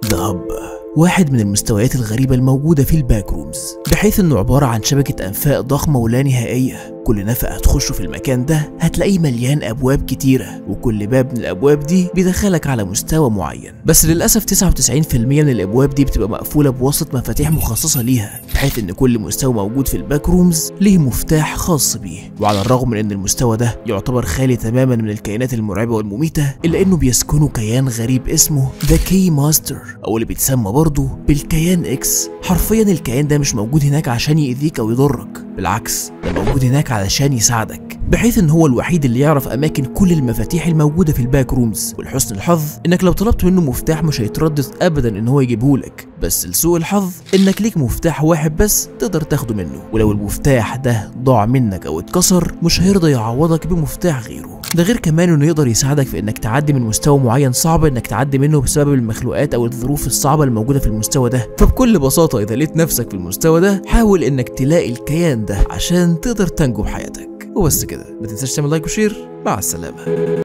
The Hub واحد من المستويات الغريبة الموجودة في ال Backrooms، بحيث انه عبارة عن شبكة انفاق ضخمة ولا نهائية. كل نفق هتخشه في المكان ده هتلاقيه مليان ابواب كتيرة، وكل باب من الابواب دي بيدخلك على مستوى معين، بس للاسف 99% من الابواب دي بتبقى مقفولة بواسطة مفاتيح مخصصة ليها، بحيث ان كل مستوى موجود في ال Backrooms ليه مفتاح خاص بيه. وعلى الرغم من ان المستوى ده يعتبر خالي تماما من الكائنات المرعبة والمميتة، الا انه بيسكنه كيان غريب اسمه The Keymaster، او اللي بيتسمى برضه بالكيان X. حرفيا الكيان ده مش موجود هناك عشان يأذيك او يضرك، بالعكس ده موجود هناك علشان يساعدك، بحيث ان هو الوحيد اللي يعرف اماكن كل المفاتيح الموجودة في ال Backrooms. ولحسن الحظ انك لو طلبت منه مفتاح مش هيتردد ابدا ان هو يجيبهولك، بس لسوء الحظ انك ليك مفتاح واحد بس تقدر تاخده منه، ولو المفتاح ده ضاع منك او اتكسر مش هيرضى يعوضك بمفتاح غيره. ده غير كمان انه يقدر يساعدك في انك تعدي من مستوى معين صعب انك تعدي منه بسبب المخلوقات او الظروف الصعبة الموجودة في المستوى ده. فبكل بساطة اذا لقيت نفسك في المستوى ده حاول انك تلاقي الكيان ده عشان تقدر تنجو بحياتك. وبس كده، ما تنساش تعمل like و share. مع السلامة.